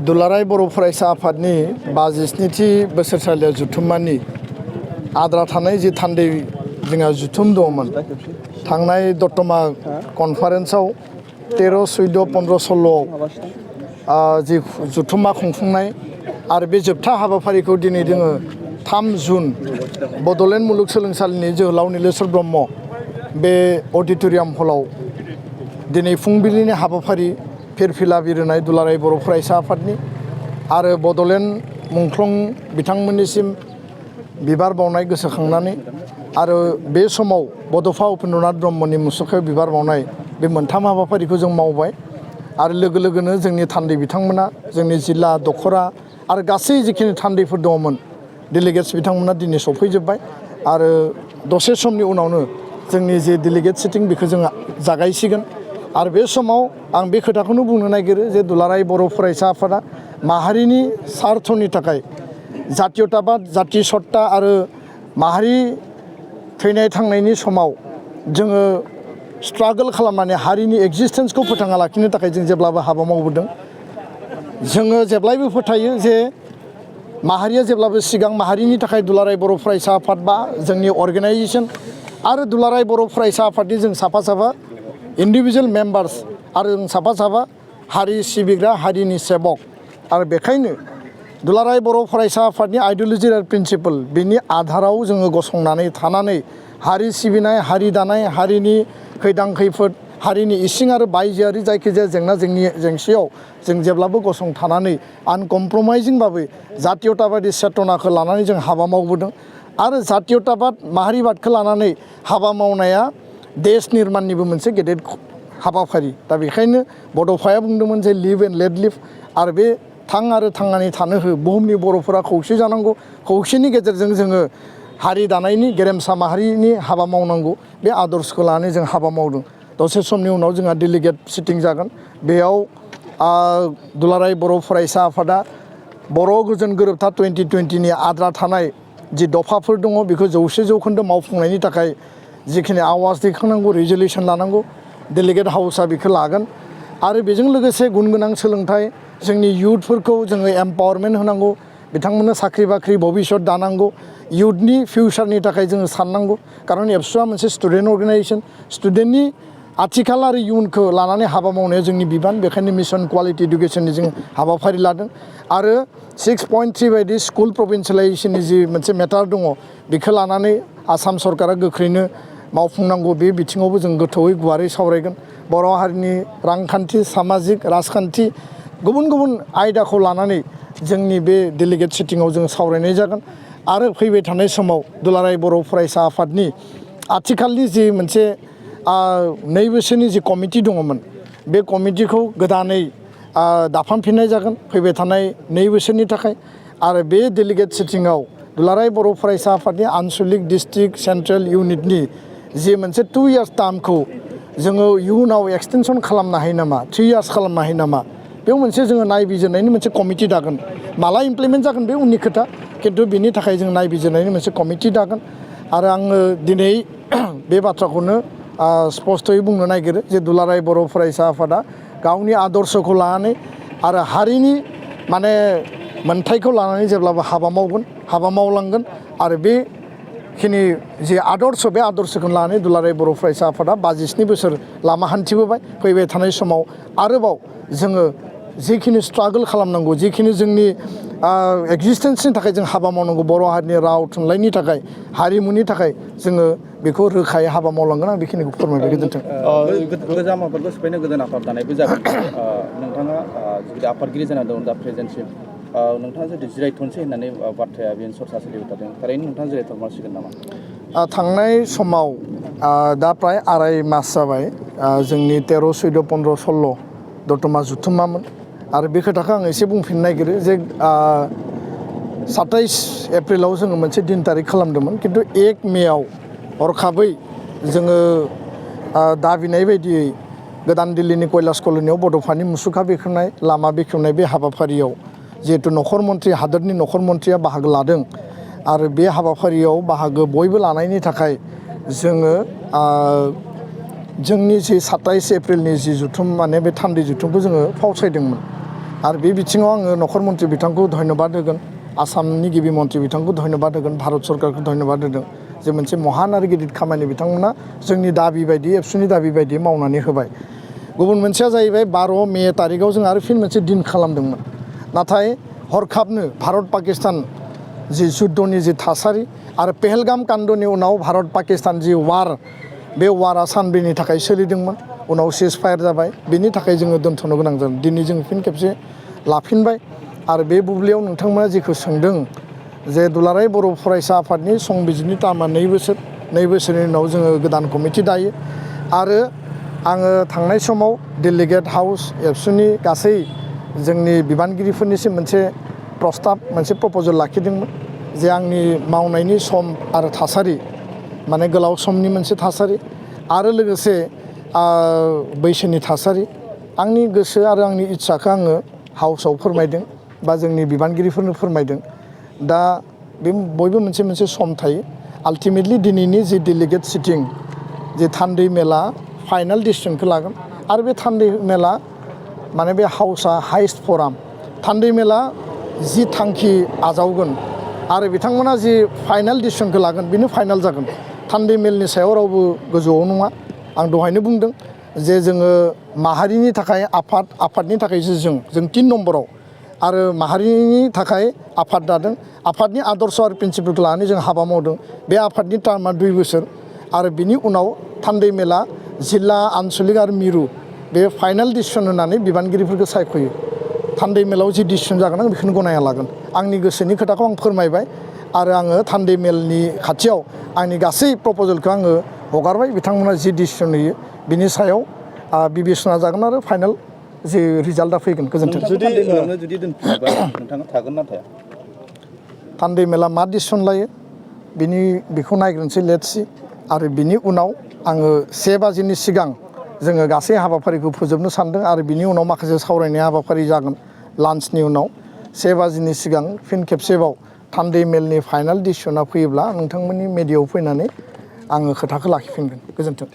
दुलाराय बर' फरायसा आफादनि 57थि बोसोरसालियाव जुथुम्मानि आद्रा थानाय जि थान्दै जोंहा जुथुम दंमोन थांनाय दतमा कनफारेन्सआव 13, 14, 15, 16 जि जुथुम्मा खुंफुंनाय आरो बे जोबथा हाबाफारिखौ दिनै जोङो 3 जुन बड'लेण्ड मुलुगसोलोंसालिनि जोहोलाव नीलेश्वर ब्रह्म बे अडिट'रियाम हलाव दिनै फुंबिलिनि हाबाफारि फिरफिला बिरहोनाय दुलाराय बर' फरायसा आफादनि आरो बड'लेण्ड मुंख्लं बिथांमोननिसिम बिबार बावनाय गोसोखांनानै आरो बे समाव बड'फा उपेन्द्रनाथ ब्रह्मनि मुसुखायाव बिबार बावनाय बे मोनथाम हाबाफारिखौ जों मावबाय आरो लोगो लोगोनो जोंनि थान्दै बिथांमोना जोंनि जिल्ला दखरा आरो गासै जिखिनि थान्दैफोर दङमोन डेलिगेट्स बिथांमोना दिनै सफैजोब्बाय आरो दसे समनि उनावनो जोंनि जे डेलिगेट सिटिं बेखौ जों जागायसिगोन आरो बे समाव आं बे खोथाखौनो बुंनो नागिरो जे दुलाराय बर' फरायसा आफादा माहारिनि सार्थनि थाखाय जातीयताबाद जाति सत्ता आरो माहारि थैनाय थांनायनि समाव जोङो स्ट्रागल खालामनानै हारिनि एक्जिस्टेन्सखौ फोथांना लाखिनो थाखाय जों जेब्लाबो हाबा मावबोदों। जोङो जेब्लायबो फोथायो जे माहारिया जेब्लाबो सिगां माहारिनि थाखाय दुलाराय बर' फरायसा आफाद बा जोंनि अर्गेनाइजेसन आरो दुलाराय बर' फरायसा आफादनि जों साफा साफा इन्डिभिजुवेल मेम्बार्स आरो जों साफा साफा हारि सिबिग्रा हारिनि सेबक आरो बेखायनो दुलाराय बर' फरायसा आफादनि आइडिय'लजि आरो प्रिन्सिपल बिनि आधाराव जोङो गसंनानै थानानै हारि सिबिनाय हारि दानाय हारिनि खैदां खैफोद हारिनि इसिं आरो बायजोआरि जायखिजाया जेंसियाव जों जेब्लाबो गसंथानानै आनकमप्रमाइजिंबाबो जातीयताबादि चेतनाखौ लानानै जों हाबा मावबोदों आरो जातीयताबाद माहारिबादखौ लानानै हाबा मावनाया देश निर्माणनिबो मोनसे गेदेर हाबाफारि दा बेखायनो बड'फाया बुंदोंमोन जे लिभ एन्ड लेट लिभ आरो बे थां आरो थांनानै थानो हो बुहुमनि बर'फोरा खौसे जानांगौ खौसेनि गेजेरजों जोङो हारि दानायनि गेरेमसा माहारिनि हाबा मावनांगौ बे आदर्शखौ लानानै जों हाबा मावदों। दसे समनि उनाव जोंहा डेलिगेट सिटिं जागोन बेयाव दुलाराय बर' फरायसा आफादा बर' गोजोन गोरोबथा 2020नि आद्रा थानाय जि दफाफोर दङ बेखौ 100% मावफुंनायनि थाखाय जिखिनि आवाज दैखांनांगौ रिजलिउसन लानांगौ डेलिगेट हाउसआ बेखौ लागोन आरो बेजों लोगोसे गुन गोनां सोलोंथाइ जोंनि इयुथफोरखौ जोङो एम्पावारमेन्ट होनांगौ बिथांमोननो साख्रि बाख्रि भबिष्यत दानांगौ इयुथनि फिउचारनि थाखाय जोङो साननांगौ खारन एबसुआ मोनसे स्टुडेन्ट अर्गेनाइजेसन स्टुडेन्टनि आथिखाल आरो इयुनखौ लानानै हाबा मावनाया जोंनि बिबान बेखायनो मिशन क्वालिटि इडुकेसननि जों हाबाफारि लादों आरो 6.3 बायदि स्कुल प्रभिन्सियेलाइजेसननि जि मोनसे मेटार दङ बेखौ लानानै आसाम सरकारा गोख्रैनो मावफुंनांगौ बे बिथिङावबो जों गोथौयै गुवारै सावरायगोन बर' हारिनि रांखान्थि सामाजिक राजखान्थि गुबुन गुबुन आयदाखौ लानानै जोंनि बे डेलिगेट सिटिङाव जों सावरायनाय जागोन आरो फैबाय थानाय समाव दुलाराय बर' फरायसा आफादनि आथिखालनि जि मोनसे 2 बोसोरनि जि कमिटि दङमोन बे कमिटिखौ गोदानै दाफामफिननाय जागोन फैबाय थानाय 2 बोसोरनि थाखाय आरो बे डेलिगेट सिटिङाव दुलाराय बर' फरायसा आफादनि आनसलिक डिस्ट्रिक्ट सेन्ट्रेल इउनिटनि जि मोनसे 2 इयार्स टार्मखौ जोङो इयुनाव एक्सटेनसन खालामनो हायो नामा 3 इयार्स खालामनो हायो नामा बेयाव मोनसे जोङो नायबिजिरनायनि मोनसे कमिटि दागोन माला इमप्लिमेन्ट जागोन बे उननि खोथा खिन्थु बिनि थाखाय जों नायबिजिरनायनि मोनसे कमिटि दागोन आरो आङो दिनै बे बाथ्राखौनो स्पष्टयै बुंनो नागिरो जे दुलाराय बर' फरायसा आफादा गावनि आदर्शखौ लानानै आरो हारिनि माने मोन्थायखौ लानानै जेब्लाबो हाबा मावगोन हाबा मावलांगोन आरो बेखिनि जि आदर्श बे आदर्शखौ लानानै दुलाराय बर' फरायसा आफादा 57 बोसोर लामा हान्थिबोबाय फैबाय थानाय समाव आरोबाव जोङो जिखिनि स्ट्रागल खालामनांगौ जिखिनि जोंनि एक्जिस्टेन्सनि थाखाय जों हाबा मावनांगौ बर' हारिनि राव थुनलाइनि थाखाय हारिमुनि थाखाय जोङो बेखौ रोखायै हाबा मावलांगोन आं बेखिनिखौ फोरमायबाय गोजोन्थों। गोजाम आफादखौ सिफायनो गोदान आफाद दानायबो जागोन नोंथाङा जुदि आफादगिरि जाना दं दा प्रेजेन्टसिम नोंथाङा जुदि जिरायथ'नोसै होननानै बाथ्राया बेनो सरसा सोलिबाय थादों थारैनो नोंथाङा जिरायथ'नांसिगोन नामा? थांनाय समाव दा प्राय 2.5 मास जाबाय जोंनि 13, 14, 15, 16 दतमा जुथुम्मामोन आरो बे खोथाखौ आं एसे बुंफिननो नागिरो जे 27 एप्रिलाव जोङो मोनसे दिन थारिख खालामदोंमोन खिन्थु 1 मेआव हरखाबै जोङो दाबिनाय बायदियै गोदान दिल्लीनि कैलाश कल'नियाव बड'फानि मुसुखा बेखेवनाय लामा बेखेवनाय बे हाबाफारियाव जिहेतु नखर मन्थ्रि हादोरनि नखर मन्थ्रिया बाहागो लादों आरो बे हाबाफारियाव बाहागो बयबो लानायनि थाखाय जोङो जोंनि जि 27 एप्रिलनि जि जुथुम माने बे थान्दै जुथुमखौ जोङो फावसायदोंमोन आरो बे बिथिङाव आङो नखर मन्थ्रि बिथांखौ धन्यबाद होगोन आसामनि गिबि मन्थ्रि बिथांखौ धन्यबाद होगोन भारत सरकारखौ धन्यबाद होदों जे मोनसे महान आरो गिदिर खामानि बिथांमोना जोंनि दाबि बायदि एबसुनि दाबि बायदि मावनानै होबाय गुबुन मोनसेया जाहैबाय 12 मे तारिखआव जों आरो फिन मोनसे दिन खालामदोंमोन नाथाय हरखाबनो भारत पाकिस्तान जि जुद्धनि जि थासारि आरो पेहेलगाम कान्दनि उनाव भारत पाकिस्तान जि वार बे वारा सानब्रैनि थाखाय सोलिदोंमोन उनाव सिजफायार जाबाय बेनि थाखाय जोङो दोनथ'नो गोनां जादों दिनै जों फिन खेबसे लाफिनबाय आरो बे बुब्लियाव नोंथांमोना जेखौ सोंदों जे दुलाराय बर' फरायसा आफादनि संबिजिरनि टार्मा 2 बोसोरनि उनाव जोङो गोदान कमिटि दायो आरो आङो थांनाय समाव डेलिगेट हाउस एबसुनि गासै जोंनि बिबानगिरिफोरनिसिम मोनसे प्रस्ताब मोनसे प्रप'जेल लाखिदोंमोन जे आंनि मावनायनि सम आरो थासारि माने गोलाव समनि मोनसे थासारि आरो लोगोसे बैसोनि थासारि आंनि गोसो आरो आंनि इच्छाखौ आङो हाउसआव फोरमायदों बा जोंनि बिबानगिरिफोरनो फोरमायदों दा बे बयबो मोनसे सम थायो आल्टिमेटलि दिनैनि जि डेलिगेट सिटिं जे थान्दै मेला फाइनाल डिसिसनखौ लागोन आरो बे थान्दै मेला माने बे हाउसआ हाइस्ट फराम थान्दै मेला जि थांखि आजावगोन आरो बिथांमोना जि फाइनाल डिसिसनखौ लागोन बेनो फाइनाल जागोन थान्दै मेलनि सायाव रावबो गोजौआव नङा आं दहायनो बुंदों जे जोङो माहारिनि थाखाय आफादनि थाखायसो जों 3 नम्बराव आरो माहारिनि थाखाय आफाद दादों आफादनि आदर्श आरो प्रिन्सिपलखौ लानानै जों हाबा मावदों बे आफादनि टार्मा 2 बोसोर आरो बिनि उनाव थान्दै मेला जिल्ला आन्सलिक आरो मिरु बे फाइनाल डिसिसन होनानै बिबानगिरिफोरखौ सायख'यो थान्दै मेलाव जि डिसिसन जागोन आं बेखौनो गनायना लागोन आंनि गोसोनि खोथाखौ आं फोरमायबाय आरो आङो थान्दै मेलनि खाथियाव आंनि गासै प्रप'जेलखौ आङो हगारबाय बिथांमोना जि डिसिसन होयो बिनि सायाव बिबेसना जागोन आरो फाइनाल जे रिजाल्टआ फैगोन गोजोन्थों जुदि दोनफिनोबा नोंथाङा थागोन ना थाया थान्दै मेला मा डिसिसन लायो बेखौ नायग्रोनोसै लेट्सि आरो बिनि उनाव आङो 1 बाजिनि सिगां जोङो गासै हाबाफारिखौ फोजोबनो सानदों आरो बिनि उनाव माखासे सावरायनाय हाबाफारि जागोन लान्चनि उनाव 1 बाजिनि सिगां फिन खेबसेबाव थान्दै मेलनि फाइनाल डिसिसना फैयोब्ला नोंथांमोननि मेडियायाव फैनानै आङो खोथाखौ लाखिफिनगोन गोजोन्थों।